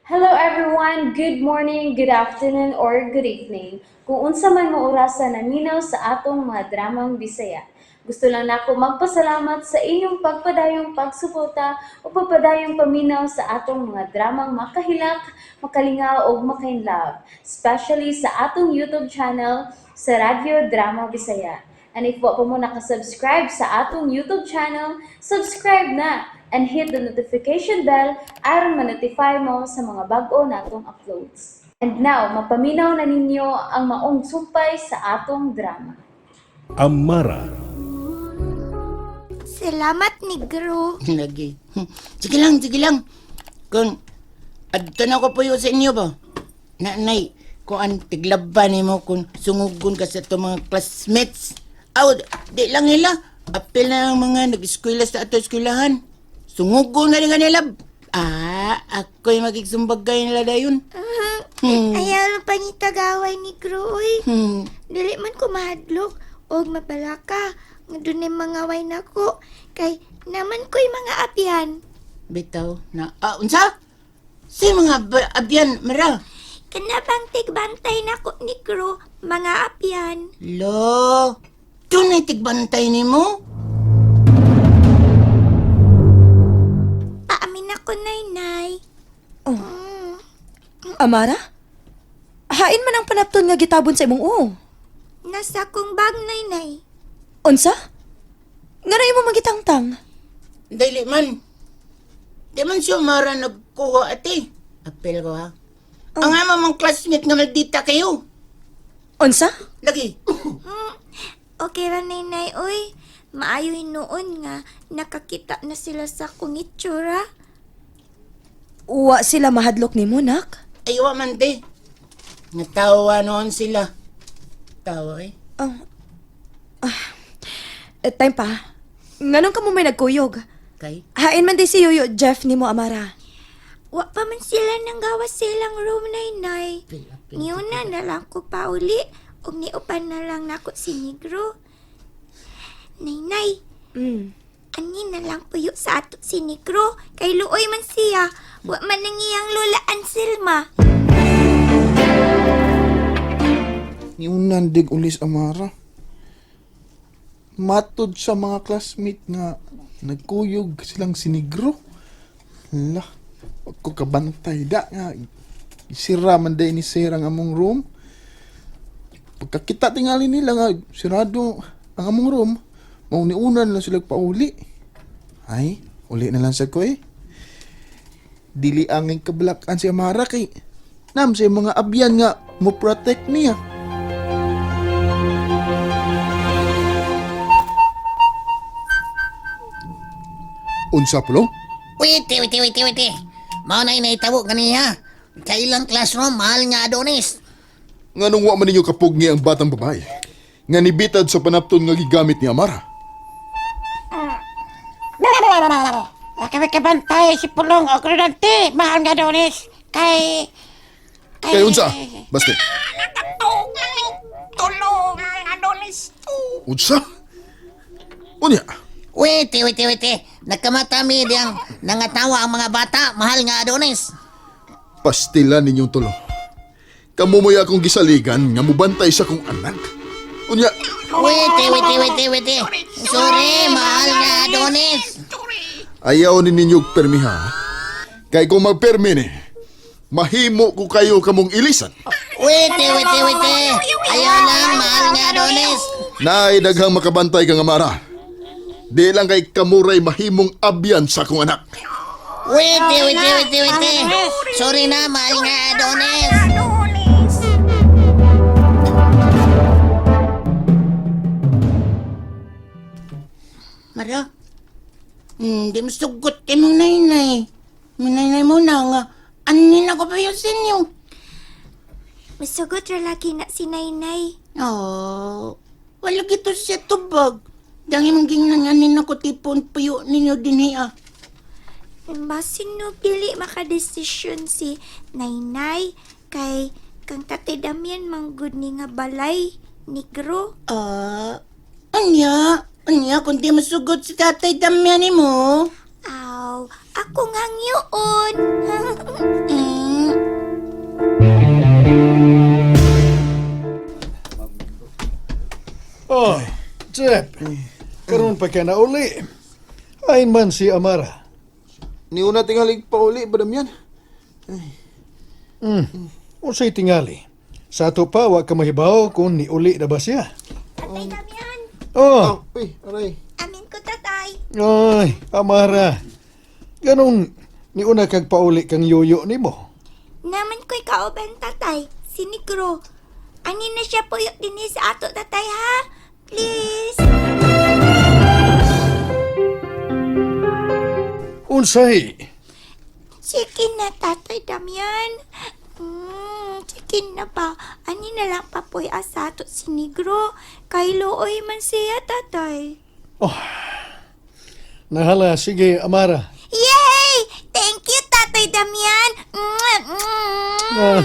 Hello everyone! Good morning, good afternoon, or good evening. Kung unsa man mo orasa naminaw sa atong mga dramang Bisaya. Gusto lang nako magpasalamat sa inyong pagpadayong pagsuporta o pagpadayong paminaw sa atong mga dramang makahilak, makalingaw ug makainlove, especially sa atong YouTube channel sa Radyo Drama Bisaya. And if wa pa mo nakasubscribe sa atong YouTube channel, subscribe na and hit the notification bell aron ma-notify mo sa mga bag-o natong uploads. And now, mapaminaw na ninyo ang maong sumpay sa atong drama. Amara. Salamat, Negro. Lagi. Sige lang, sige lang. Kung adto na ko puyo sa inyo ba? Nanay, kung ang tiglaba nimo kung sungugon ka sa itong mga classmates. Aw, di lang nila. Apil na ang mga nag-eskwela sa ato eskwelahan. Sungugon na rin ka nila. Ah, ako'y magigsumbagay nila dayon. Ayaw lang pangitagaway, Negro, uy. Dili man ko mahadlok og mabalaka nga dunay mga way nako kay naman ko'y mga abyan. Bitaw na. Ah, unsa? Si mga abyan, mara. Kana bang tigbantay nako, Negro, mga abyan. Lo, dunay tigbantay nimo? Paamin ako, Naynay. Amara? Hain man ang panapton nga gitabon sa imong uong. Nasa kong bag, Naynay. Unsa? Nga na imo magitangtang? Dili man. Di man siya mara nagkuha ate. Apel ko ha. Ang ama mong classmate nga maldita kayo. Unsa? Lagi. Okay ra, Naynay, uy. Maayo hinuon nga nakakita na sila sa kong itsura. Wa sila mahadlok nimo, nak? Ay, wa man te. Natawa noon sila. Tawa eh. Oh. Ah. Eh, time pa. Nganong kamo may nagkuyog? Kay? Hain man di si Yoyo Jeff nimo, Amara. Wa pa man sila nang gawa silang room, Naynay. Apel, apel. Niuna na lang ko pauli ug niupan na lang nako si Negro. Naynay, ani na lang puyo sa ato si Negro kay luoy man siya. Wa man nang iyang lola Anselma. Niunan dig ulis Amara. Matod sa mga classmate nga nagkuyog silang sinigro. Lah, wag ko kabantay da nga. Sira man day ni sir ang among room. Pagkakita tingali nila nga sirado ang among room, mao niunan lang sila pauli. Ay, uli na lang sa ko eh. Dili ang kablakan si Amara kay nam sa mga abyan nga mo protect niya. Unsa pulo? Wait, wait, wait, wait. Mao na inaitabo ganiha. Sa ilang classroom, mahal nga Adonis. Nganong wa man ninyo kapugni ang batang babae? Nga nibitad sa panapton nga gigamit ni Amara. Kami kabantay si Pulong o Grunante, mahal nga Adonis. Kay... Kay unsa? Basta. Tulong, Adonis. Unsa? Unya. Wait, wait, wait. Nagkamatami diyang nangatawa ang mga bata, mahal nga Adonis. Pastila ninyong tulo. Kamo mo'y akong gisaligan nga mubantay sa kong anak. Unya, Wait, wait, wait, wait. Sorry, mahal nga Adonis. ayaw ni ninyo og permi ha. Kay kung magpermi ni, mahimo ko kayo kamong ilisan. Wait, wait, wait. Ayaw lang, mahal nga Adonis. Naay daghang makabantay kang Amara. Di lang kay kamuray mahimong abyan sa akong anak. Wait, wait, wait, wait. Sorry na, mahal nga Adonis. Mara. Di mo sugot kay mong nainay. Mong nainay mo na nga. Anin ako pa yun sa inyo? Masugot ra lagi na si Naynay. Oh, wala gito siya tubag. Dangin mong gingnan anin ako tipon puyo ninyo din ah. Basin no dili makadesisyon si Naynay kay kang Tatay Damian manggod ni nga balay, Negro. Ah, anya? Anya, kung di masugot si Tatay Damian mo. Aw, ako nga yun. ka na uli. Ayon man si Amara. Niuna tingalig pa uli ba, Damian? Unsay tingali. Sa ato pa, wa ka mahibaw kung niuli na ba siya. Tatay Damian, Oh, Uy, aray. amin ko tatay. ay, Amara. Ganong niuna kag pauli kang yoyo nimo. Naman ko'y kauban tatay, si Negro. Ani na siya puyo dinhi sa ato tatay ha? Please. Unsay? Chicken na tatay Damian. Chicken na ba? Ani na lang papoy asa ato si Negro. Kay luoy man siya tatay. Nahala, sige, Amara. Yay! Thank you, Tatay Damian! Mwah, mwah.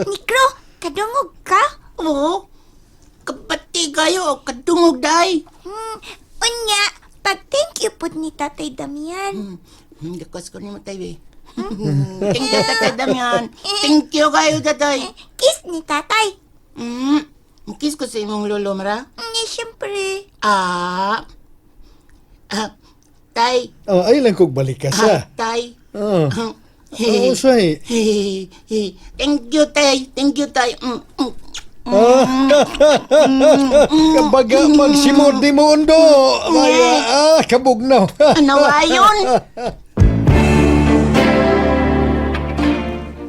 Negro, kadungog ka? Oo. Kabati kayo, kadungog day. Unya, pag thank you po ni Tatay Damian. Gakas ko ni mo tayo eh. Thank you, Tatay Damian. Thank you kayo, Tatay. Kiss ni Tatay. Kiss ko sa imong lolo, Mara. Siyempre. Ah. Ah, tay. Ah, ay lang kog balik ka Ah, siya. tay. Ah. Unsay? Thank you, tay. Thank you, tay. Kabaga magsimod ni mundo. Maya, kabugnaw. Ano yun?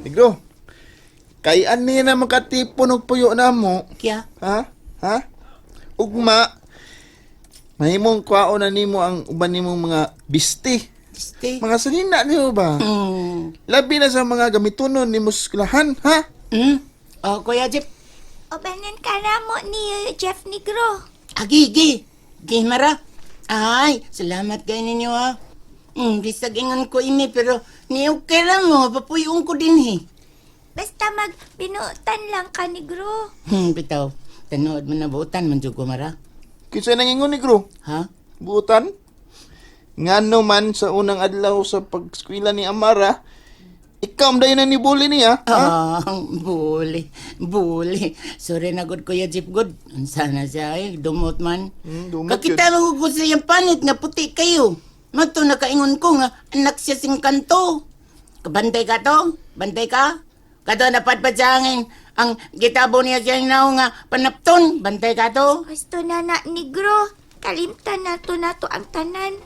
Negro, kay ani na makatipon og puyo na mo. Kya? Ha? Ha? Ugma, mahimong kwaon na nimo ang uban nimong mga bisti. Bisti? Mga sanina niyo ba? Labi na sa mga gamitonon ni musklahan, ha? Oh, Kuya Jeff. Ubanan ka na mo ni Jeff Negro. Agi, gi. Gi, Mara. Ay, salamat kayo ninyo, ha. Bisag ingon ko ini, pero ni okay lang mo. Papuyon ko din, eh. Basta magbinutan lang ka, Negro. Bitaw. Tanood mo na buutan, man jud ko, Mara. Kinsa nang ingon, Negro? Ha? Buutan? Ngano man sa unang adlaw sa pagskwela ni Amara, ikaw ang dayon na nibuli niya, ha? Ah, buli. Buli. Sorry na good, Kuya Jeff, good. Sana siya, eh. Dumot man. Dumot Kakita mo ko sa iyang panit nga puti kayo. Mato nakaingon ko nga anak siya sing kanto. Kabantay ka to? Bantay ka? Kato napadpad sa hangin. Ang gitabo niya siya naong nga panapton. Bantay ka to? Gusto na na, Negro. Kalimtan na to na to ang tanan.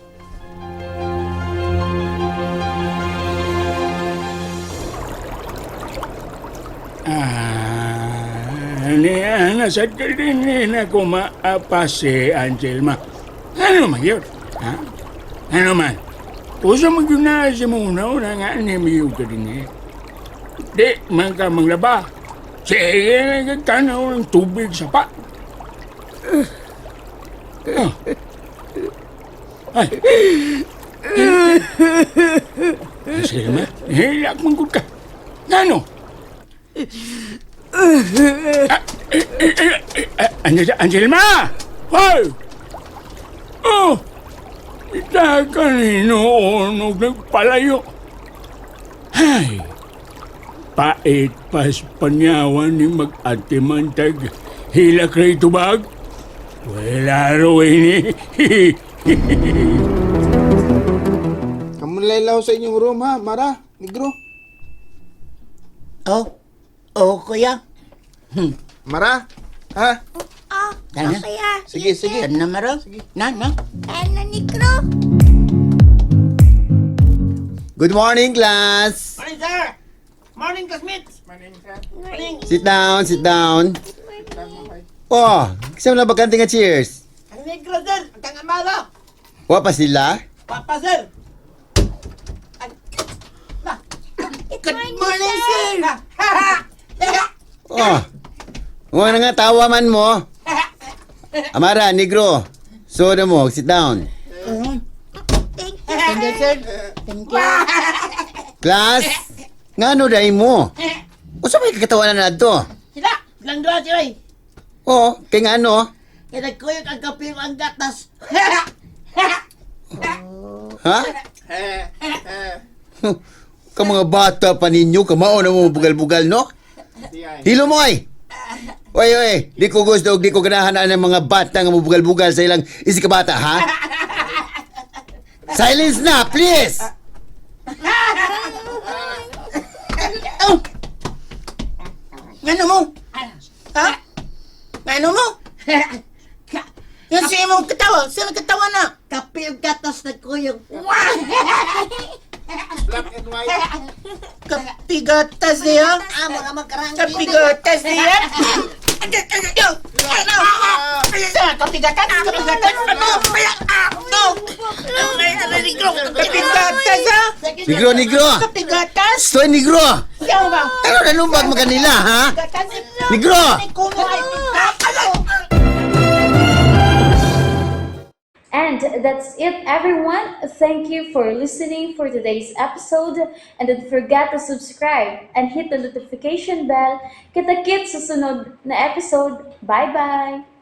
Ah, ni ana sa din na ko maapase, Angelma. Ano man yun? Ha? Ano man? Usa mo yun na sa mga una-una nga ni Miyo ka din eh. Di man ka manglaba. Sige, nagtanaw ng tubig sa pa. Ah. Ay. Angelma, hilak mong ka. Ano? Angelma! Hoy! Oh! Ita kanino og nagpalayo. Ay! Pait pas panyawan ni mag-atimantag. Hilak ray tubag. Wala ro ini. Kamunlaylaw sa inyong room, ha? Mara, Negro. Oh. Oh, kuya. Mara, ha? Oh, Tama. okay ah. Sige, sige. Tana, Mara. Na, na. Tana, Negro. Good morning, class! Morning, sir! Morning, classmates! Morning, sir. Morning. Sit down, sit down. Oh, kasama na bakante nga cheers. Ang negro, sir! Ang tangamalo! Wa pa sila? Papa, sir! Good morning, sir! Oh. Wa na nga tawa man mo. Amara, Negro. Soda mo, sit down. Thank you, Thank you, sir. Thank you. Class, ngano dai mo? Usa may kakatawanan na adto? Sila! Silang duha sila eh! Oh, kay ngano? Kaya nagkuyog ang kape ang gatas. Ha? Ka mga bata pa ninyo, kamao na mo bugal-bugal, no? Hilo mo ay! Oy, oy, di ko gusto ug di ko ganahan ang mga bata nga mubugal-bugal sa ilang isig ka bata, ha? Silence na, please! Oh! Ngano mo? Ha? Ngano mo? Yan siya mong katawa. Siya mong katawa na. Kape ug gatas nagkuyog. Black and white. Kapigatas niya. Amo ra magkarang. Kapigatas niya. Kapigatas? Kapigatas? Ano? Ano? Kapigatas ha? Negro, negro! Kapigatas? Stoy, negro! Siya ba? Ano na lumbag makanila, ha? Negro! Kuno ay And that's it, everyone. Thank you for listening for today's episode. And don't forget to subscribe and hit the notification bell. Kita-kits sa sunod na episode. Bye-bye!